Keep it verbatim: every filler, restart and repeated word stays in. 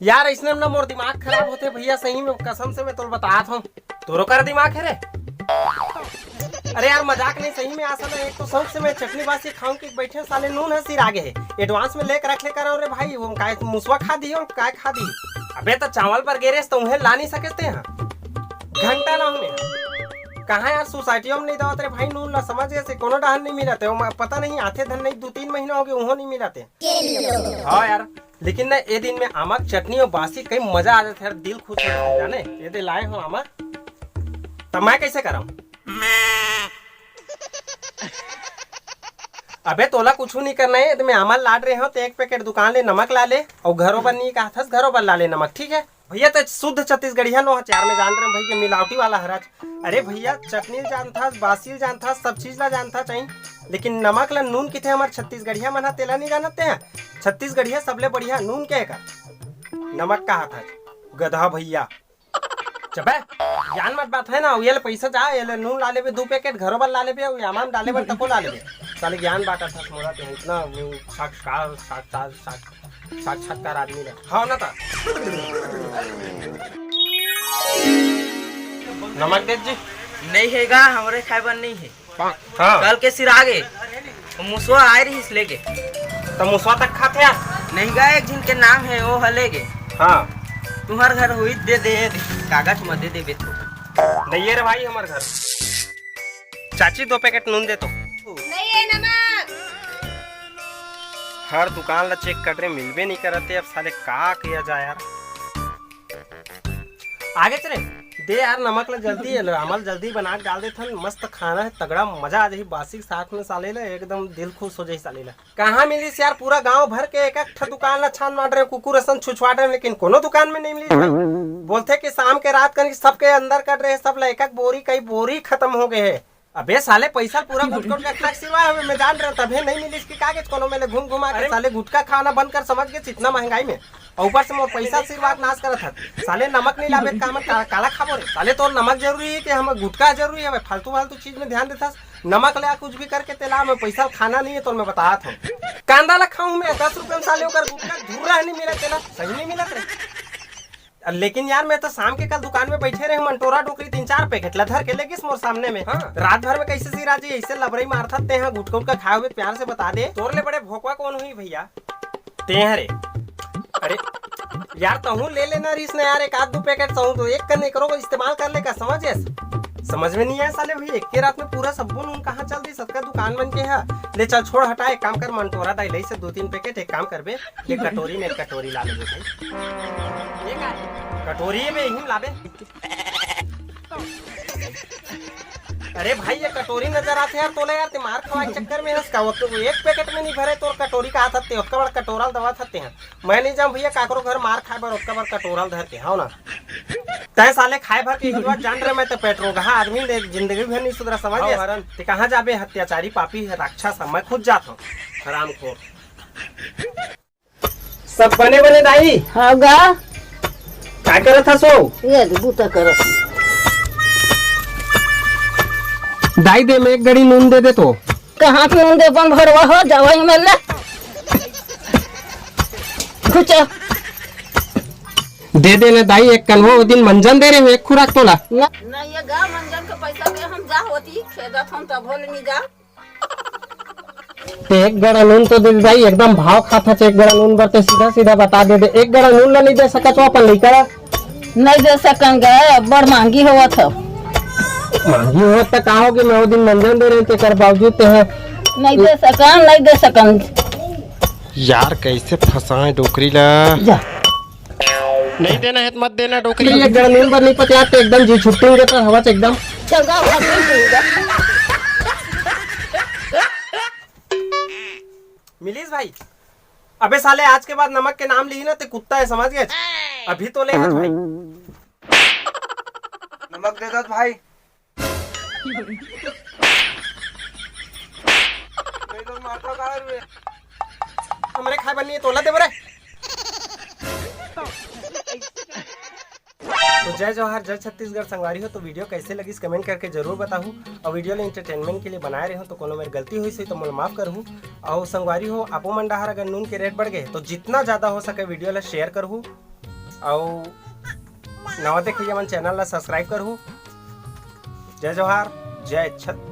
यार, अइसने में ना मोर दिमाग खराब होथे भैया, सही में, कसम से मैं तोला बतात हूँ। तोरो कर दिमाग हे रे? अरे यार, मजाक नहीं, सही में। असल में एक तो शौक से मैं चटनी बासी खाऊं कि बैठे साले नून ह सिरा गे हे। एडवांस में लेके रख ले करो रे भाई, वो काय मुसवा खा दी और काय खा दी। अबे तो चावल पर गे रेस तो उहे ला नहीं सके ते हैं। घंटा ना हूँ मैं। कहाँ यार, सोसाइटियों में नहीं दावत रे भाई नून ला, समझ गए से कोनो डहर नहीं मिलते। वो पता नहीं आथे धन नहीं, दो तीन महीना हो गए उहो नहीं मिलते। हाँ यार, लेकिन ना ए दिन में आमा के चटनी और बासी कई मजा आ जाथे यार, दिल खुश हो जाथे जाने। ये दे लाए हो आमा, तब मैं कैसे कराऊं? अबे तोला कुछ नहीं करना है, यदि मैं आमा लाड रहे हो तो एक पैकेट दुकान ले नमक ला ले, और घरों पर नहीं कहा था, घरों पर ला ले नमक, ठीक है? भैया तो शुद्ध छत्तीसगढ़िया नो चार में जान रहे हैं भाई, ये मिलावटी वाला हरा। अरे भैया, चटनी ल जानथस, बासी ल जानथस, सब चीज ला जानथस, चाहिए, लेकिन नमक ला नून किथे हमर छत्तीसगढ़िया मन ह, तेला नहीं जानत ते हैं? छत्तीसगढ़िया सबले बढ़िया नून के का? नमक कहा था, गधा भैया। चबे, ज्ञान मत बात है ना, ये ले पैसा जा, ये ले नून ला लेबे, दो पैकेट घरों बर ला लेबे, और यामान डाले बर तको ला लेबे। साले ज्ञान बांटा था मोला, तो इतना वो साक्षात, साक्षात, साक्षात, साक्षात्कार आदमी ने। हाँ ना था। नमक दे जी। नहीं है गा, हमरे खाए बर नहीं है। हाँ। कल के सिरा गे, वो मुसवा आए रहिस लेगे। तो मुसवा तक खाथे यार। नहीं गा, एक झिन के नाम है, वो ह लेगे। हाँ। तुम्हार घर हुई दे दे, कागज में दे देबे तो। नहीं है रे भाई हमर घर। चाची, दो पैकेट नून दे तो। नहीं है नमक। हर दुकान ला चेक कर रहे, मिलबे नहीं करते। अब साले का किया जाए यार। आगे चले, दे यार नमक ला जल्दी, ये ला, हमल जल्दी बना के डाल देथन। मस्त खाना है, तगड़ा मजा आ जाही बासी के साथ में साले ला, एकदम दिल खुश हो जाही साले ला। कहाँ मिलिस यार, पूरा गांव भर के एक एक ठा दुकान ला छान मार रहे, कुकुर असन छुछवाट रहे, लेकिन कोनो दुकान में नहीं मिलिस भाई। बोलथे कि शाम के रात कन सबके अंदर कर रहे, सब ला एक एक बोरी, कई बोरी खत्म हो गए है। अबे साले, पैसा पूरा गुटकुट का खाक सिवा हवे, मैं जान रहे, तभे नहीं मिलिस कि कागज कोनो में ले घूम घुमा के। अरे साले, गुटखा खाना बंद कर, समझ गए, इतना महंगाई में। और ऊपर से मोर पैसा आशीर्वाद नाश करत हत। साले, नमक नहीं लाबे का, हमन का-, काला खाबो रे? साले, तोर नमक जरूरी है कि हम गुटखा जरूरी है? फालतू फालतू चीज में ध्यान देथस। नमक ले आ, कुछ भी करके तेला, मैं पैसा खाना नहीं है, तो मैं बतात हूँ। कांदा ला खाऊं मैं दस रुपए में, साले, ओकर गुटखा धुर्रा नहीं मिला तेला, सही नहीं मिलत रे। लेकिन यार, मैं तो शाम के कल दुकान में बैठे रहे, मंटोरा डोकरी तीन चार पैकेट ला धर के ले गिस मोर सामने में। हाँ। रात भर में कैसे सिरा जी, ऐसे लबरई मारथस ते हैं, गुटखा उटखा खाए हुए प्यार से बता दे। तोर ले बड़े भोकवा कौन हुई भैया? ते हैं रे। अरे यार, तहूँ ले लेना रहीस ना यार, एक आध दो पैकेट तहूँ तो एक कन एकरो को इस्तेमाल कर ले का, समझ गए? समझ में नहीं आया साले भाई, एक के रात में पूरा सब्बू नून कहाँ चल दी, सबका दुकान मन के है। ले चल छोड़ हटा, एक काम कर, मंटोरा दाई लई से दो तीन पैकेट, एक काम करबे, एक कटोरी में एक कटोरी ला लेबे भाई। ये का? कटोरी में ही लाबे। अरे भाई, ये कटोरी नजर आथे यार तोला यार, ते मार खवाए के चक्कर में हंस का, वो तो एक पैकेट में नहीं भरे तोर कटोरी का हाथ हत्ते, ओतका बड़ा कटोरा ल दवा थत्ते हैं। मैं नहीं जाऊं भैया काकरो घर मार खाए बर, ओतका बड़ा कटोरा ल धर के, हाँ ना? तय साले खाए भर के हिंदुआ जान रहे, मैं तो पेट्रोल हाँ आदमी ने जिंदगी भर नहीं सुधरा, समझ हाँ, गया? हरन। ते कहाँ जाबे हत्याचारी पापी है राक्षस, मैं खुद जात हूँ। हरामखोर। सब बने बने दाई? हाँ गा। काय करत हस ओ? ये दे, बूता करत। दाई दे, मैं एक गड़ी नून दे दे तो। कहाँ के नून दे, अपन भरवा हो, जावा ही मिल ले। कुछ दे दे ना दाई, एक कन वो दिन मंजन दे रहे, एक खुराक तोला। ना, ना, ये गा मंजन के पैसा दे, हम जा होती, खेदत हम तब हो नहीं जा। ते एक गड़ा नून तो दे दे भाई, एकदम भाव खात हस एक गड़ा नून बर, ते सीधा सीधा बता दे दे, एक गड़ा नून ला नहीं दे सकत हो अपन लइका ला? नहीं दे सकन गा, बड़ महंगी होवत हो। महंगी होवत त का हो गए, मैं वो दिन मंजन दे रहे, तेकर बावजूद ते है। नहीं दे सकन, नहीं दे सकन। यार, कैसे फंसाए डोकरी ला? जा। नहीं देना है तो मत देना डोकरी। ये गड़ा नून बर नहीं पतियात, एकदम जी छुट्टी हो जाता हवा से एकदम। चंगा भाग नहीं देगा। मिलिस भाई, अबे साले, आज के बाद नमक के नाम ली ना ते कुत्ता है, समझ गए? अभी तो ले हाथ भाई। नमक दे दो भाई। नहीं तो मारता का रे। हमरे खाए बनी है, तोला दे बरे। तो जय जोहार, जय छत्तीसगढ़ संगवारी हो। तो वीडियो कैसे लगिस कमेंट करके जरूर बताहू, और वीडियो ला एंटरटेनमेंट के लिए बनाए रहे हो तो कोनो मेर गलती होइस होही तो मोला माफ करहू। और संगवारी हो, आपो मन डहार अगर नून के रेट बढ़ गए तो जितना ज्यादा हो सके वीडियो ला शेयर करहू। अउ नवा देखइया मन, चैनल ला सब्सक्राइब करहू। जय जोहार, जय छत्तीसगढ़।